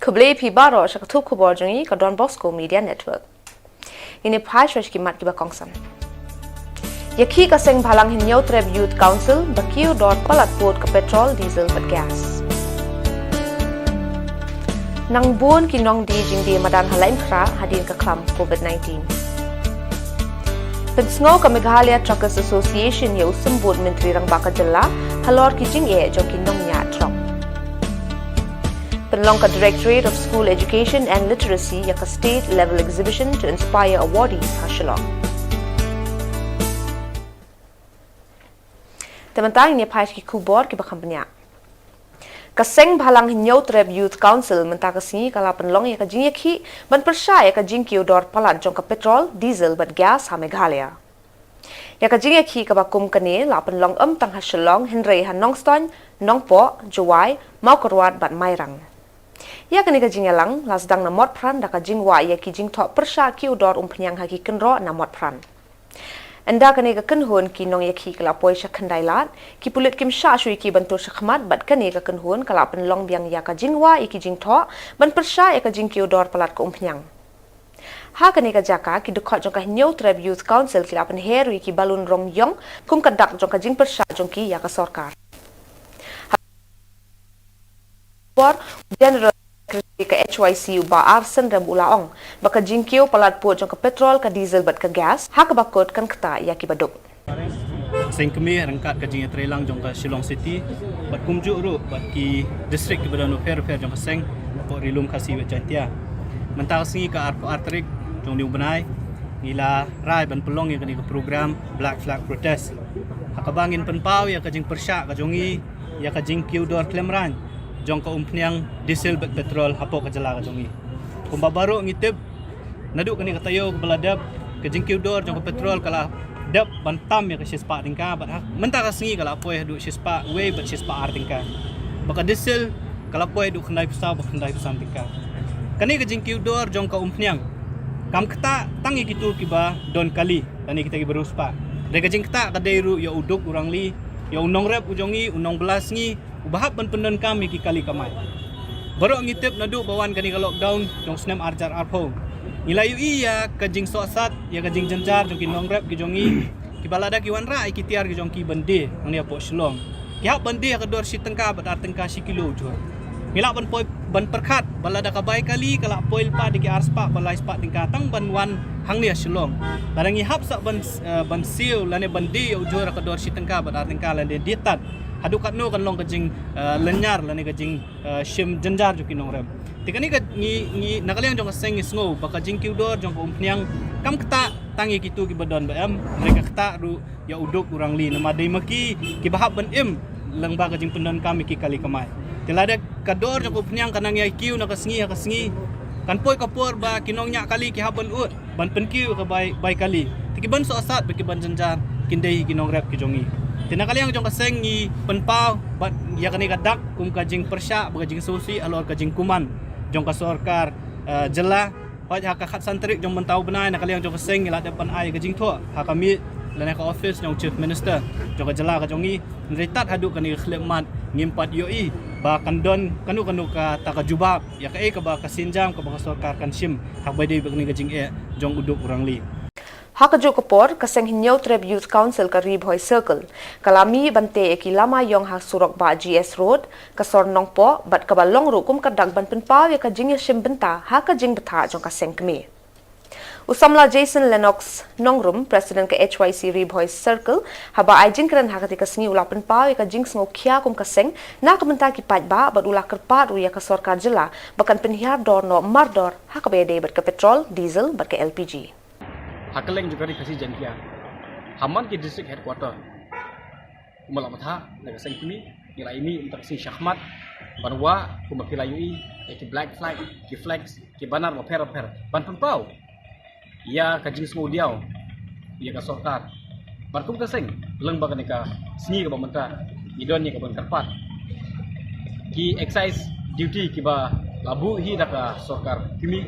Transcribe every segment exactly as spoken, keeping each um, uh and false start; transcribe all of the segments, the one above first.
Khublei phi baroh sha ka thup khubor jong ngi ka Don Bosco Media Network. Ngin ïa phai shuwa sha ki mat kiba kongsan. Ïakhih ka seng bhalang Hynñiewtrep Youth Council ba kiew dor palat pud ka petrol, diesel bad gas. Nang bun ki nongdie jingdie madan ha Laitumkhrah hadien ka khlam covid nineteen. Pynsngew ka Meghalaya Truckers Association ïa u symbud Myntri Rangbah ka jylla halor ki jingeh jong ki nongñiah trok. Pynlong ka Directorate of School Education and Literacy ïa ka State Level Exhibition to Inspire Awardees ha Shillong. Te mynta ngin ïa phai sha ki khubor kiba kham bniah. Ka seng bhalang Hynñiewtrep Youth Council mynta ka sngi ka la pynlong ïa ka jingïakhih ban pyrshah ïa ka jingkiew dor palat jong ka petrol, diesel bad gas ha Meghalaya. Ïa ka jingïakhih kaba kum kane la pynlong ym tang ha Shillong hynrei ha Nongstoiñ, Nongpoh, Jowai, Mawkyrwat bad Mairang. Ïa kane ka jingïalang la sdang na Motphran da ka jingwah ïa ki jingthoh pyrshah kiew dor umphniang ha ki kynroh na Motphran. Ynda kane ka kynhun ki nongïakhih ka la poi sha khyndai lad, ki pulit kim shah shuh ïa ki ban tur shakhmat bad kane ka kynhun ka la pynlong biang ïa ka jingwah ïa ki jingthoh ban pyrshah ïa ka jingkiew dor palat ka umphniang. Ha kane ka jaka ki dkhot jong ka Hynñiewtrep Youth Council ki la pynher ïa ki balun rong ïong kum ka dak jong ka jingpyrshah jong ki ïa ka sorkar. Por General Secretary ka H Y C u Bah R Synrem u la ong ba ka jingkiew palat pud jong ka petrol, ka diesel bad ka gas ha kaba kut kan ktah ïa kiba duk. Seng kmie ryngkat ka jingïatreilang jong ka Shillong City bad kumjuh ruh bad ki district kiba don bapher bapher jong ka seng hapoh Ri Lum Khasi West Jaintia. Mynta ka sngi ka arphew ar tarik jong une u bnai ngi la rai ban pynlong ïa kane ka program Black Flag Protest ha kaba ngin pynpaw ïa ka jingpyrshah ka jong ngi ïa ka jingkiew dor khlem rang jong ka umphniang, diesel bad petrol hapoh ka jylla ka jong ngi. Kumba baroh ngi tip, naduh kane ka taïew kaba la dep, ka jingkiew dor jong ka petrol ka la dep ban tam ïa ka shispah tyngka bad ha mynta ka sngi ka la poi haduh shispah wei bad shispah ar tyngka. Bad ka diesel ka la poi haduh khyndaiphew saw bad khyndaiphew san tyngka. Kane ka jingkiew dor jong ka umphniang kam ktah tang ïa kito kiba don kali lane kita kiba riewspah. Dei ka jingktah ka dei ruh ïa u duk u rangli, ïa u nongrep u jong ngi, u nongbylla sngi, uba hap ban pyndonkam ïa ki kali kamai. Baroh ngi tip naduh ba wan kane ka lockdown jong snem ar hajar arphew, ngi la ïohi ïa ka jingsohsat, ïa ka jingjynjar jong ki nongrep ki jong ngi kiba lada ki wanrah ïa ki tiar ki jong ki ban die hangne hapoh Shillong, ki hap ban die ha ka dor shi tyngka bad ar tyngka shi kilo ujhur. Ngi lah ban poi ban pyrkhat ba lada ka bai kali ka la poi lypa da ki arspah bad laispah tyngka tang ban wan hangne ha Shillong. Lada ngi hap sah ban, eh, ban siew lane ban die ujhur ha ka dor shi tyngka bad ar tyngka lane die tad, haduh katno kan long ka jing, eh, lynñiar lane ka jing, eh, shim jynjar jong ki nongrep. Te kane ka ngi, ngi na ka liang jong ka seng ngi sngew ba ka jingkiew dor jong ka umphniang kam ktah tang ïa kito kiba don ba em, hynrei ka ktah ruh ïa u duk u rangli, namar dei ma ki kiba hap ban im lyngba ka jingpyndonkam ïa ki kali kamai. Te lada ka dor jong ka umphniang ka nang ïai kiew na ka sngi ha ka sngi, kan poi ka por ba ki nongñiah kali ki hap ban ud ban pynkiew ïa ka bai, bai kali. Te ki ban sohsat bad ki ban jynjar kin dei hi ki nongrep ki jong ngi. Te na ka liang jong ka seng ngi pynpaw bad ïa kane ka dak kum ka jingpyrshah bad ka jingsngewsih halor ka jingkuman jong ka sorkar, eh, jylla. Hooid ha ka khatsan tarik jong mynta u bnai na ka liang jong ka seng ngi la dep ban ai ka jingthoh ha ka miej lane ka office jong Chief Minister jong ka jylla ka jong ngi. Hynrei tad haduh kane ka khyllipmat ngim pat ïohi ba kan don kano kano kata ka jubab ïa kaei kaba ka sienjam kaba ka sorkar kan shim ha kaba ïadei bad kane ka jingeh jong u duk u rangli. Ha kajuh ka por, ka seng Hynñiewtrep Youth Council ka Ri Bhoi Circle ka la mih ban teh ïa ki lama ïong ha surok bah G S Road, ka sor Nongpoh bad kaba long ruh kum ka dak ban pynpaw ïa ka jingïashim bynta ha ka jingbthah jong ka seng kmie. U samla Jason Lennox Nongrum, President ka H Y C Ri Bhoi Circle, haba ai jingkren ha kata ka sngi u la pynpaw ïa ka jingsngewkhia kum ka seng na ka bynta ki paidbah bad u la kyrpad ruh ïa ka sorkar jylla ba kan pynhiar dor noh mardor ha kaba ïadei bad ka petrol, diesel bad ka L P G. Ha kylleng jong ka Ri Khasi Jaiñtia, ha man ki district headquarter, kumba la bthah da ka seng kmie, ngi la ïa mih mynta ka sngi shakhmat ban wah kumba phi la ïohi ïa ki black flag, ki flags, ki banner bapher bapher ban pynpaw ïa ka jingsngewdiaw ïa ka sorkar. Bad kum ka seng, lyngba kane ka sngi kaba mynta, ngi don ïa ka ban kyrpad ki excise duty kiba la buh hi da ka sorkar kmie,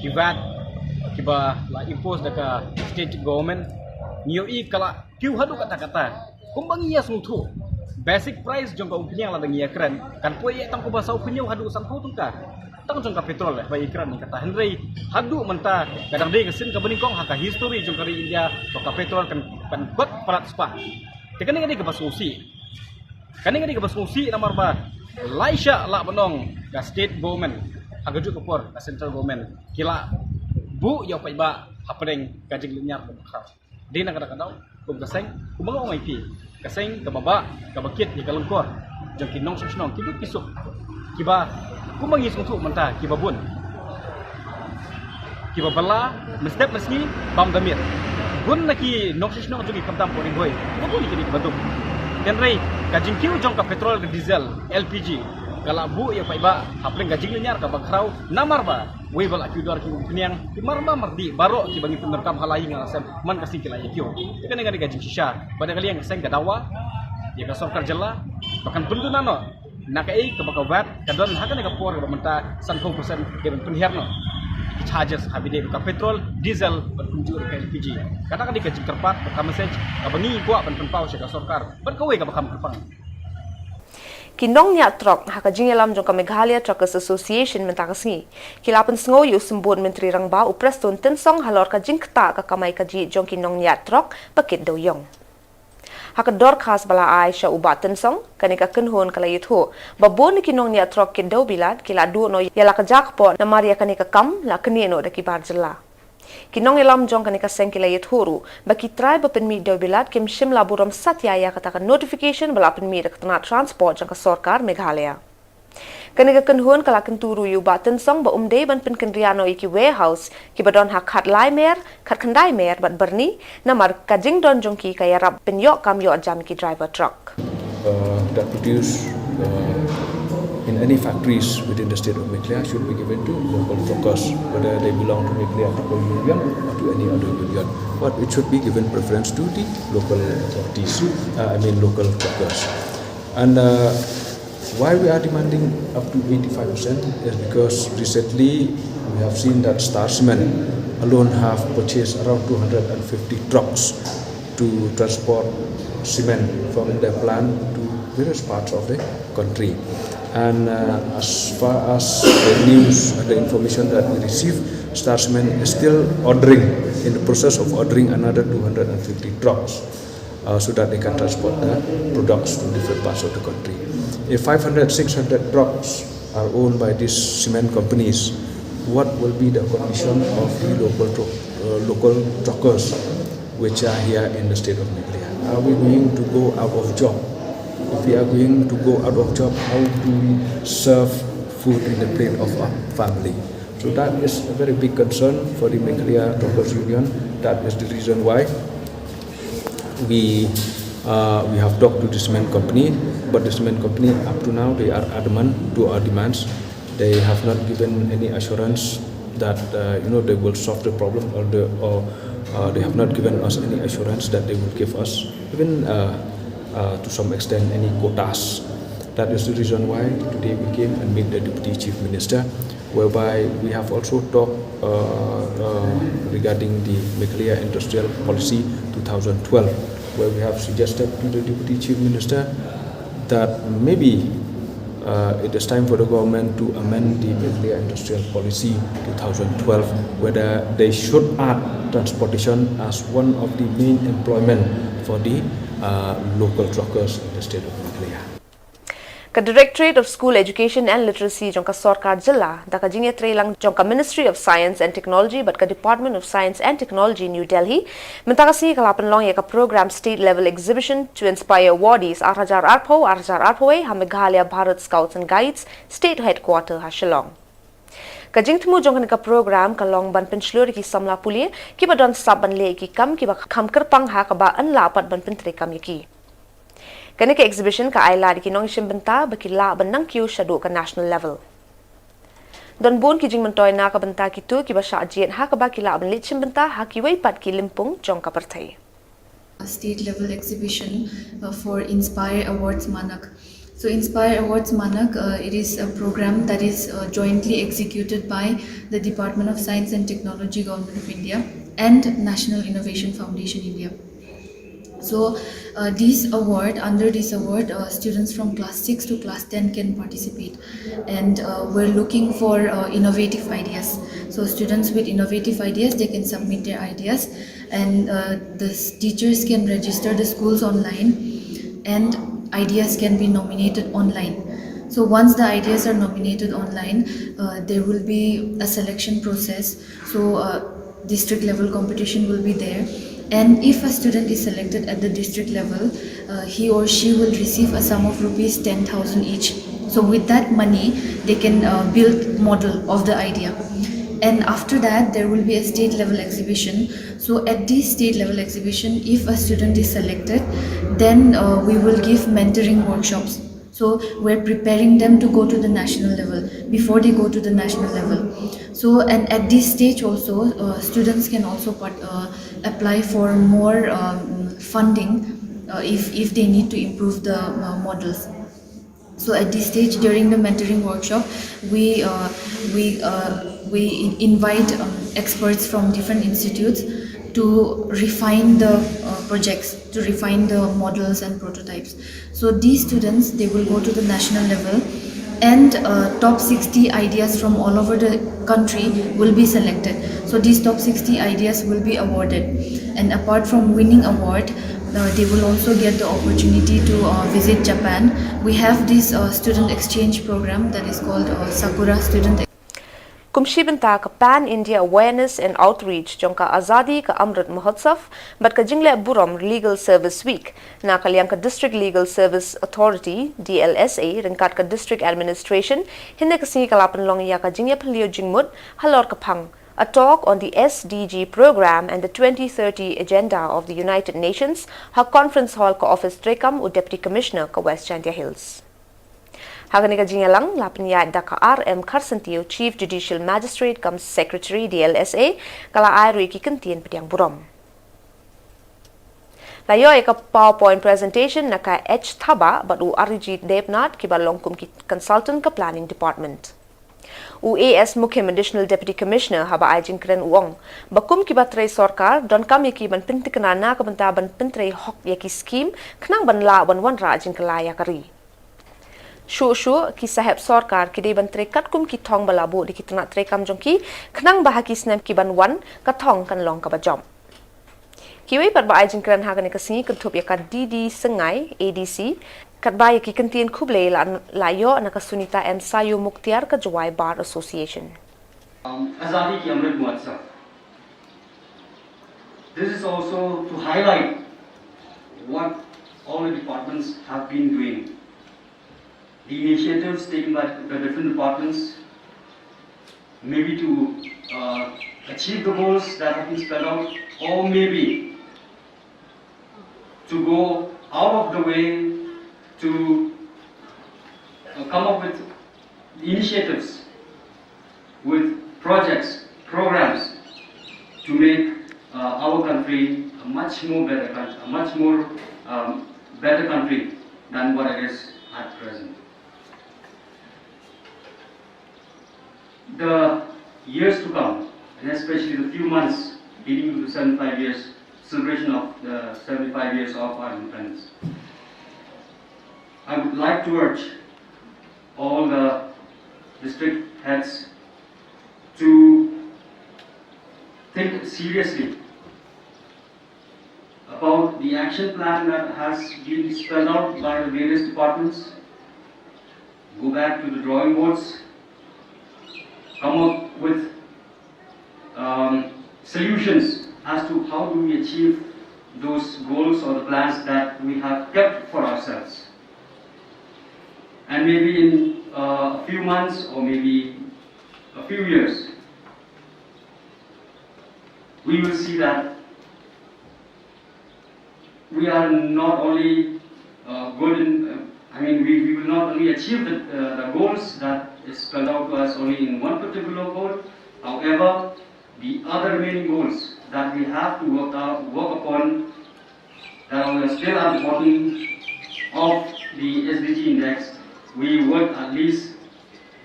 ki VAT kiba la impose da ka state government. Ngi ïohi ka la kiew haduh katta katta. Kumba ngi ïa sngewthuh, basic price jong ka umphniang lada ngi ïa kren kan poi ïa tang kumba saw phew hynñiew haduh sanphew tyngka. Tang jong ka petrol eh ba i kren ïa kata, hynrei haduh mynta ka dang dei ka sien kaba nyngkong ha ka history jong ka ri India ba ka petrol kan, kan kot palat spah. Te kane ka dei kaba sngewsih. Kane ka dei kaba sngewsih namar ba lai shah lah ban ong ka state government ha kajuh ka por ka central government ki la buh ïa u paidbah hapdeng ka jinglynñiar kaba khraw. Dei na kata ka daw kum ka seng, kumba nga ong ïa phi, ka seng kaba bah, kaba kit ïa ka lyngkor jong ki nongshong shnong, ki duk ki suk, kiba kumba ngi sngewthuh mynta kiba bun, kiba bylla mynstep mynsngi bam da miet. Bun na ki nongshong shnong jong ngi khamtam pori bhoi, kiba bun ki dei kiba duk. Hynrei ka jingkiew jong ka petrol, ka diesel, L P G ka la buh ïa u paidbah hapdeng ka jinglynñiar kaba khraw namar ba wei ba la kiew dor ki umphniang, ki marba mardi baroh kiba ngi pyndonkam ha la ïing ha la sem man ka sngi ki la ïa kiew. Te kane ka dei ka jingshisha ba da ka liang ka seng ka dawa ïa ka sorkar jylla ba kan pynduna noh na kaei kaba ka vat ka don ha kane ka por kaba mynta sanphew percent dei ban pynhiar noh ki charges ha ba dei ka petrol, diesel bad kumjuh ruh ka L P G. Kata ka dei ka jingkyrpad bad ka message kaba ngi kwah ban pynpaw sha ka sorkar bad kawei kaba kham kyrpang. Ki nongñiah trok ha ka jingïalam jong ka Meghalaya Truckers Association mynta ka sngi ki la pynsngew ïa u symbud Myntri Rangbah u Prestone Tynsong halor ka jingktah ka kamai kajih jong ki nongñiah trok ba kit dewïong. Ha ka dorkhas ba la ai sha u Bah Tynsong, kane ka kynhun ka la ïathuh ba bun na ki nongñiah trok kit dewbilat ki la duh noh ïa la ka jaka pok namar ïa kane ka kam la knieh noh da ki bar jylla. Ki nongïalam jong kane ka seng ki la ïathuh ruh ba ki trai ba pynmih dewbilat kim shym la burom satia ïa kata ka notification ba la pynmih da ka tnat transport jong ka sorkar Meghalaya. Kane ka kynhun ka la kyntu ruh ïa u Bah Tynsong ba um dei ban pynkynriah noh ïa ki warehouse kiba don ha khatlai mer, khatkhyndai mer bad byrni, namar ka jingdon jong ki ka ïarap pynïoh kam ïoh jam ïa ki driver trok. Uh, that produce, uh, in any factories within the state of Meghalaya should be given to local truckers, whether they belong to Meghalaya Trucker Union or to any other union. But it should be given preference to the local authorities, uh, I mean local truckers. And, uh, why we are demanding up to eighty-five percent is because recently we have seen that Star Cement alone have purchased around two hundred and fifty trucks to transport cement from their plant to various parts of the country. And, uh, as far as the news and the information that we receive, Star Cement is still ordering, in the process of ordering another two hundred and fifty trucks, uh, so that they can transport the products to different parts of the country. If five hundred, six hundred trucks are owned by these cement companies, what will be the condition of the local tru-, uh, local truckers which are here in the state of Meghalaya? Are we going to go out of job? If we are going to go out of job, how do we serve food in the plate of our family? So that is a very big concern for the Meghalaya Truckers Union. That is the reason why we, uh, we have talked to the cement company, but the cement company, up to now, they are adamant to our demands. They have not given any assurance that, uh, you know, they will solve the problem, or the, or, uh, they have not given us any assurance that they will give us even, uh, uh, to some extent, any quotas. That is the reason why today we came and meet the Deputy Chief Minister, whereby we have also talked, uh, uh, regarding the Meghalaya Industrial Policy two thousand twelve, where we have suggested to the Deputy Chief Minister that maybe, uh, it is time for the government to amend the Meghalaya Industrial Policy two thousand twelve, whether they should add transportation as one of the main employment for the, uh, local truckers in the state of Meghalaya. Ka Directorate of School Education and Literacy jong ka sorkar jylla, da ka jingïatreilang jong ka Ministry of Science and Technology bad ka Department of Science and Technology, New Delhi, mynta ka sngi ka la pynlong ïa ka program State Level Exhibition to Inspire Awardees ar hajar arphew, ar hajar arphew wei ha Meghalaya Bharat Scouts and Guides State Headquarter ha Shillong. Ka jingthmu jong kane ka program ka long ban pynshlur ïa ki samla pule kiba don sap ban leh ïa ki kam kiba kham kyrpang ha kaba yn lah pat ban pyntreikam ïa ki. Kane ka exhibition ka ai lad ïa ki nongïashimbynta ba ki lah ban nang kiew shaduh ka national level. Don bun ki jingmyntoi na ka bynta kito kiba shah jied ha kaba ki lah ban leit shimbynta ha kiwei pat ki lympung jong ka pyrthei. A state level exhibition, uh, for Inspire Awards Manak. So Inspire Awards Manak, uh, it is a program that is, uh, jointly executed by the Department of Science and Technology, Government of India, and National Innovation Foundation India. So, uh, this award, under this award, uh, students from class six to class ten can participate. And uh, we're looking for uh, innovative ideas. So, students with innovative ideas, they can submit their ideas, and uh, the s- teachers can register the schools online, and ideas can be nominated online. So, once the ideas are nominated online, uh, there will be a selection process. So, uh, district level competition will be there, and if a student is selected at the district level, uh, he or she will receive a sum of rupees ten thousand each. So with that money, they can uh, build model of the idea, and after that there will be a state level exhibition. So at this state level exhibition, if a student is selected, then uh, we will give mentoring workshops. So we're preparing them to go to the national level before they go to the national level. So, and at this stage also, uh, students can also part, uh, apply for more um, funding uh, if, if they need to improve the uh, models. So at this stage, during the mentoring workshop, we uh, we uh, we in- invite um, experts from different institutes to refine the uh, projects, to refine the models and prototypes. So these students, they will go to the national level, and uh, top sixty ideas from all over the country will be selected. So these top sixty ideas will be awarded. And apart from winning award, uh, they will also get the opportunity to uh, visit Japan. We have this uh, student exchange program that is called uh, Sakura Student. Kum shi bynta ka Pan India Awareness and Outreach jong ka Azadi ka Amrit Mahotsav bad ka jingleh burom Legal Service Week, na ka liang ka District Legal Service Authority, D L S A, ryngkat ka District Administration, hynne ka sngi ka la pynlong ïa ka jingïapylliew jingmut halor ka phang A Talk on the S D G Programme and the twenty thirty Agenda of the United Nations ha Conference Hall ka office treikam u Deputy Commissioner ka West Jaintia Hills. Ha kane ka jingïalang la pynïaid da ka R M Kharsyntiew, Chief Judicial Magistrate cum Secretary, D L S A, ka la ai ruh ïa ki kyntien pdiang burom. La ïoh ïa ka PowerPoint presentation na ka H Thabah bad u Arijit Debnath, kiba long kum ki consultant ka Planning Department. U A S Mukhim, Additional Deputy Commissioner, haba ai jingkren u ong ba kum kiba trei sorkar, donkam ïa ki ban pyntikna na ka bynta ban pyntrei hok ïa ki skim khnang ban lah ban wanrah jingkylla ïa ka ri. Shuh shuh ki sahep sorkar ki dei ban trei katkum ki thong ba la buh da ki tnat treikam jong ki, khnang ba ha ki snem ki ban wan, ka thong kan long kaba jop. Kiwei pat ba ai jingkren ha kane ka sngi kynthup ïa ka D D Syngai, A D C, katba ïa ki kyntien khublei la, la ïoh na ka Sunita M Sayu Mukhtiar ka Jowai Bar Association. Um, Azadi Ki Amrit Mahotsav. This is also to highlight what all the departments have been doing, the initiatives taken by the different departments, maybe to uh, achieve the goals that have been spelled out, or maybe to go out of the way to uh, come up with initiatives, with projects, programs to make uh, our country a much more better country, a much more um, better country than what it is at present. The years to come, and especially the few months leading to the seventy-five years celebration of the seventy-five years of our independence, I would like to urge all the district heads to think seriously about the action plan that has been spelled out by the various departments. Go back to the drawing boards, come up with um, solutions as to how do we achieve those goals or the plans that we have kept for ourselves. And maybe in uh, a few months or maybe a few years, we will see that we are not only uh, good in, uh, I mean, we, we will not only achieve the, uh, the goals that is spelled out to us only in one particular goal. However, the other remaining goals that we have to work, out, work upon, that we are still at the bottom of the S D G index, we would at least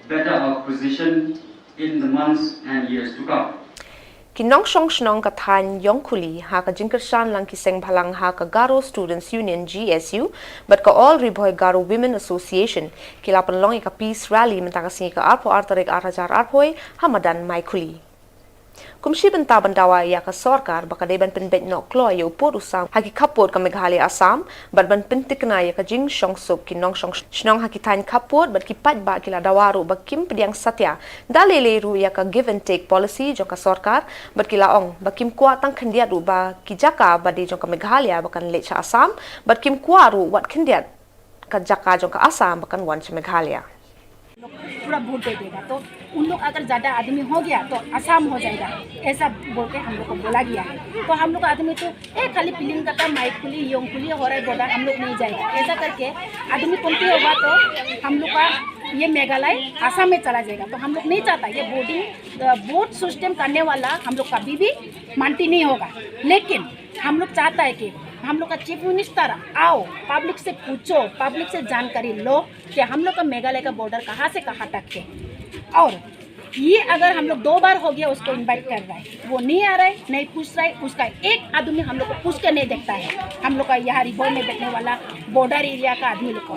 better our position in the months and years to come. Ki nongshong shnong ka thaiñ Ïongkhuli ha ka jingkyrshan lang ki seng bhalang ha ka Garo Students Union, G S U, bad ka All Ri Bhoi Garo Women Association ki la pynlong ïa ka peace rally mynta ka sngi ka arphew ar tarik ar hajar arphew ha madan Maikhuli. Kum shi bynta ban dawa ïa ka sorkar ba ka dei ban pynbeit noh kloi ïa u pud u sam ha ki khappud ka Meghalaya Assam, bad ban pyntikna ïa ka jingshongsuk ki nongshong shnong ha ki thaiñ khappud, bad ki paidbah ki la dawa ruh ba kim pdiang satia da lei lei ruh ïa ka give and take policy jong ka sorkar, bad ki la ong ba kim kwah tang khyndiat ruh ba ki jaka ba dei jong ka Meghalaya ba kan leit sha Assam, bad kim kwah ruh wat khyndiat ka jaka jong ka Assam ba kan wan sha Meghalaya. पूरा वोट दे देगा, तो उन लोग अगर ज्यादा आदमी हो गया तो आसाम हो जाएगा, ऐसा बोल के हम लोग को बोला गया है। तो हम लोग का आदमी तो ए खाली पिलिंगकटा, माईखुली, योंगखुली हो रहा है बॉर्डर, हम लोग नहीं जाएगा, ऐसा करके आदमी कमती होगा तो हम लोग का ये मेघालय आसाम में चला जाएगा। तो हम लोग नहीं चाहता ये बोर्डिंग, वोट सिस्टम करने वाला हम लोग कभी भी मानती नहीं होगा। लेकिन हम लोग चाहता है कि हम लोग का चीफ मिनिस्टर आओ, पब्लिक से पूछो, पब्लिक से जानकारी लो कि हम लोग का मेघालय का बॉर्डर कहाँ से कहाँ तक है। और ये अगर हम लोग दो बार हो गया उसको इनवाइट कर रहा है, वो नहीं आ रहा है, नहीं पूछ रहा है, उसका एक आदमी हम लोग को पूछ के नहीं देखता है। हम लोग का यहाँ री भोई में बैठने वाला बॉर्डर एरिया का आदमी लोग को,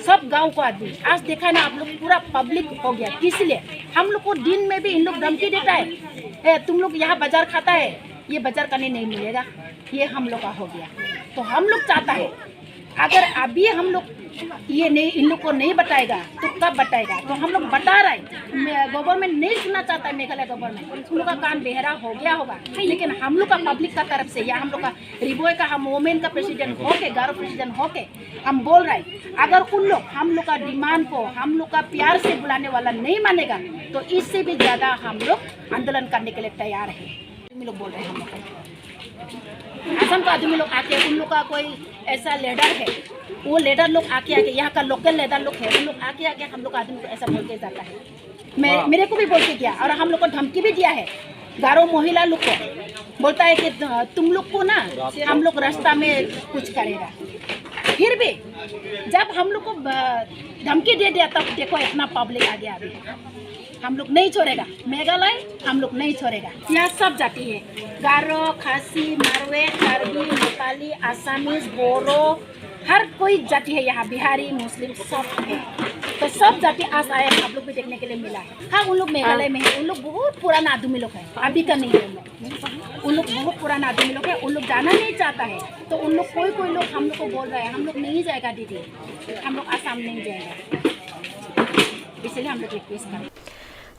सब गांव को आदमी, आज देखा ना आप लोग, पूरा पब्लिक हो गया। किस लिए? हम लोग को दिन में भी इन लोग धमकी देता है, "ए, तुम लोग यहाँ बाजार खाता है, ये बाजार करने नहीं मिलेगा।" ये हम लोग का हो गया। तो हम लोग चाहता है, अगर अभी हम लोग ये नहीं, इन लोग को नहीं बताएगा तो कब बताएगा? तो हम लोग बता रहे हैं, गवर्नमेंट नहीं सुनना चाहता है, मेघालय गवर्नमेंट, उन लोग का कान बहरा हो गया होगा। लेकिन हम लोग का पब्लिक का तरफ से या हम लोग का री भोई का, हम वोमेन का प्रेसिडेंट होके, गारो प्रेसिडेंट होके हम बोल रहे हैं, अगर उन लोग हम लोग का डिमांड को हम लोग का प्यार से बुलाने वाला नहीं मानेगा तो इससे भी ज्यादा हम लोग आंदोलन करने के लिए तैयार है। आदमी लोग बोल रहे हैं हम लोग को। असम का आदमी लोग आके, उन लोग का कोई ऐसा लीडर है, वो लीडर लोग आके आके, यहाँ का लोकल लीडर लोग है, उन लोग आके आके हम लोग आदमी को ऐसा बोल के जाता है। मैं, मेरे को भी बोल के गया और हम लोग को धमकी भी दिया है, गारो महिला लोग को। बोलता है कि, "तुम लोग को ना हम लोग रास्ता में कुछ करेगा।" फिर भी जब हम लोग को, अ, धमकी दे दिया, तब देखो इतना पब्लिक आ गया अभी। हम लोग नहीं छोड़ेगा, मेघालय हम लोग नहीं छोड़ेगा। यहाँ सब जाति है, गारो, खासी, मारवे, कार्बी, नेपाली, आसामीज, बोरो, हर कोई जाति है यहाँ, बिहारी, मुस्लिम सब है। तो सब जाति आज आए, आप लोग भी देखने के लिए मिला है। हाँ, उन लोग मेघालय में है, उन लोग बहुत पुराना आदमी लोग है, अभी का नहीं है उन लोग। उन लोग बहुत पुराना आदमी लोग है, उन लोग जाना नहीं चाहता है। तो उन लोग कोई कोई लोग हम लोग को बोल रहा है, "हम लोग नहीं जाएगा दीदी, हम लोग आसाम नहीं जाएगा।" इसलिए हम लोग रिक्वेस्ट कर रहे हैं।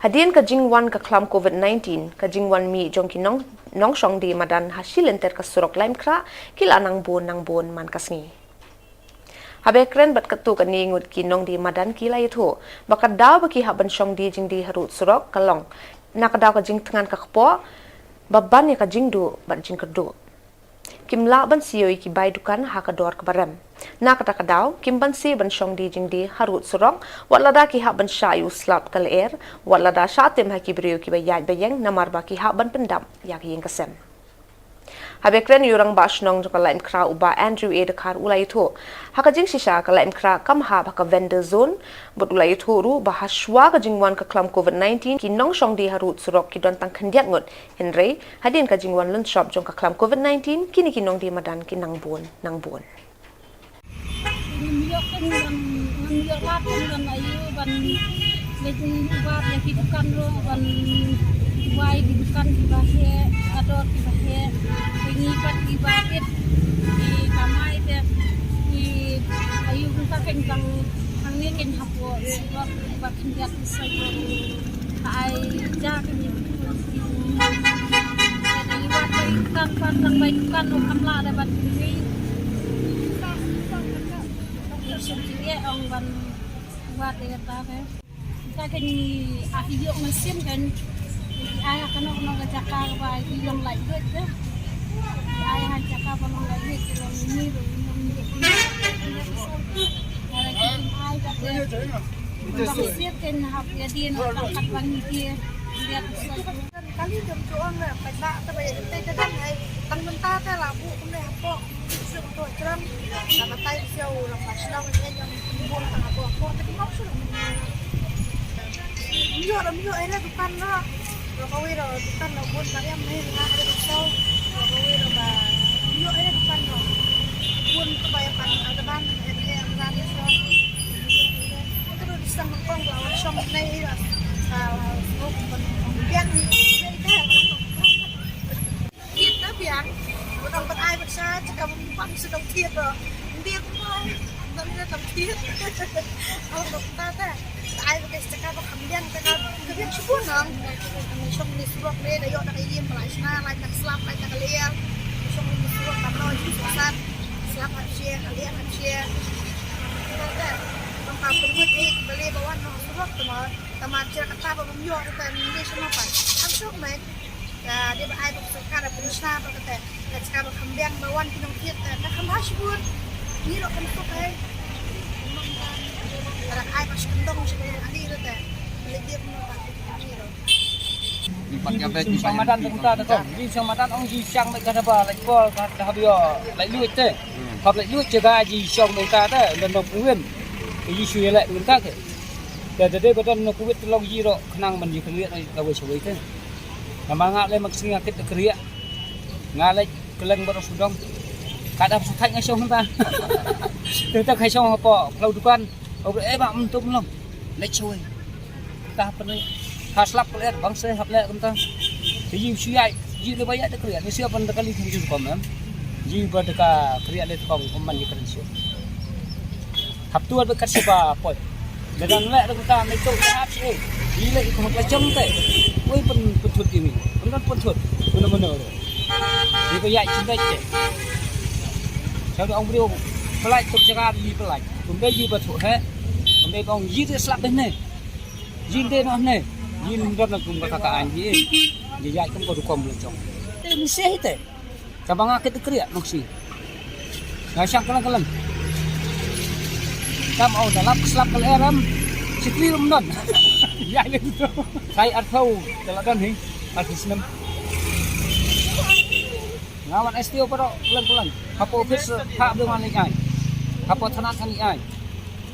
Hadien ka jingwan ka khlam covid nineteen, ka jingwan mih jong ki nong, nongshong die madan ha shilynter ka surok Laitumkhrah ki la nang bun nang bun man ka sngi. Haba kren bad katto katne ngut ki nongdie madan ki la ïathuh ba ka daw ba ki hap ban shong die jingdie harud surok ka long na ka daw ka jingthngan ka kpoh, ba ban ïa ka jingduh bad jingkyrduh. Kim lah ban siew ïa ki bai dukan ha ka dor kaba rem. Na kata ka daw kim banse ban shong die jingdie harud surok, wat lada ki hap ban shah ïa u slap ka lyer, wat lada shah tim ha ki briew kiba ïaid ba ïeng namar ba ki hap ban pyndap ïa ka ïing ka sem. Haba kren ïa u rangbah shnong jong ka Laitumkhrah, u Bah Andrew A Dkhar, u la ïathuh ha ka jingshisha ka Laitumkhrah kam hap ha ka vendor zone, bad u la ïathuh ruh ba ha shuwa ka jingwan ka khlam covid nineteen ki nongshong die harud surok ki don tang khyndiat ngut, hynrei hadien ka jingwan lynshop jong ka khlam covid nineteen kine ki nongdie madan ki nang bun nang bun. Ngam ïoh kan, ngam, ngam ïoh lad kan ban ayu ban leit wad ïa ki dukan ruh, ban wai ki dukan kiba heh, ka dor kiba heh, ki ngi pat kiba bit, ki kamai te, ki ayu, kumta kan tang hangne kan hapoh surok ba khyndiat. Ai ja ka ni. Ai wat bai dukan, pan tang bai dukan, no kam lah da ban ni. Ni sum ji ye ong ban wat de ta ka. Ta ka ni a hi yok na sim kan. Ai ha kano kano ka jaka ba i long lai dot ka. Ai ha jaka ba long lai dot ka, long ni, long ni, long ni. Ai ka te. Ba sir kan hap ya dia no tang kat bang ni dia. Dia ka sa. Kali jom juang na, pai ba ta bai te te dan ai. Tang mynta ta la bu kumne hapoh. Suk to jram. Na batai siau lang ba shnong ne jam bun tang hapoh. Hapoh te ki mau suk. Myo ram myo ai la dukan na. Kawei ruh dukhan ruh bun ba ïam ne la ha dukhan. Kawei ruh ba ïoh ïa dukhan ruh bun ka ba ïa pan ada ban ïa ïa ban ïa so. Ka ruh dukhan kong ba shong ne ïa sa smoke ban biang ne ïa. Kita biang. Udah ban ai ban sa cakap ban pam sedang tiap ruh. Dia pun ai. Ban ina tam tiap. Au ruh ta ta. Ai ba ka jaka ba kham biang, jaka ka biang shibun nang. Shong ni surok ne, da ïoh da ka ïing, ba la shna, la ka slap, la ka liar. Shong ni surok, tam lo ji sat. Slap hap shia, ka liar hap shia. Ka da. Bang ka permit ni, beli bawan no surok, tama, tama jaka ta ba bam ïoh, ta ni shano pa. Am shong me. Ka dei ba ai ba ka sorkar ba pynshna ba kata. Ka jaka ba kham biang ba wan ki nongkit, ka kham bha shibun. Ngi ruh kan suk ai. Ka dang ai ba shi kyndong shi kyndong ali ruh te. Leit dei ba nang ba ngi ruh. Ngi pat ka bek ngi Shang pat madan ngi tang ta pat ta kong. Ji shang madan ong ji shang mai ka da ba leit bol ka da ha bio leit luit te. Hap leit luit jaka ji shang mai ta te. Dan dong pungwin. Ji shu ïaleh pungwin ta te. Te da dei ba don na Covid te long ji ruh khnang ban ji khlieh na ka wei shawei te. Namar nga leh mak sngi nga kit ka kriah. Nga leh kylleng baroh sudong. Ka da sa thait nga shong hynta. Te ta khai shong hapoh phyllaw dukan. Au eh ba mynta long. Leh shawei. Ta hap ne. Ha slap ka leh bang se hap leh kumta. Te ji shu ïai, ji leh ba ïai da kriah. Ni sia ban da ka li thang ju kom em. Ji ba da ka kriah leh kong kum man ji kren shu. Hap tuat ba kat siapa poi. Dadan leh da kata mai tu hap si. Ila ikut la jong te. Oi pun putut ini. Pun putut. Mana mana. Di ba ïa cinta te. Saya ong brio. Pelai tu jaga di pelai. Kumbe ji ba tu he. Kumbe ong ji de slap de ne. Ji de noh ne. Ji ndam na kum kata ka an ji. Ji ïa kum ko du kom la jong. Te ni se te. Kaba nga kit kriah nok si. Nga shang kalang kalang. Kam au da lap slap kal eram. Sikri rum don. Ya le tu. Kai arthau da la don hi. Arthau snem. Nga wan S T O paro kalang kalang. Hapo office pha do ngan ai. Hapo thana kan ai.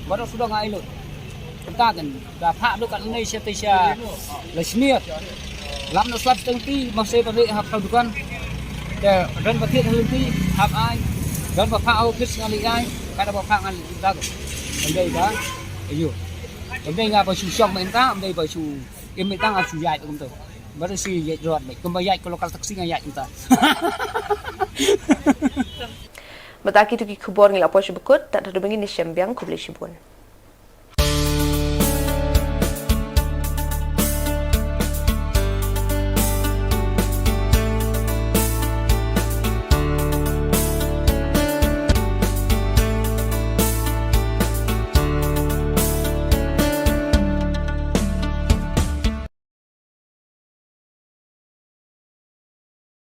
Baroh suda nga ilo. Kata kan. Da phah duk kat ne sha te sha la sniat. Lam no slap teng ti ma se ba le hap dukan. Te ran ba thied hal ti hap ai. Ran ba phah au phit ngali ai. Kada ba phah ngali ta ko. Ndai ba. Ayo. Ndai nga ba shu shong ma inta, ndai ba shu im inta nga shu yai kum to. Ba si yai rot ba. Kum ba yai ko lokal taksi nga yai inta. Bad kita ki khubor ngi la poi sha ba kut, tad haduh mynta ngin ïashem biang, khublei shibun.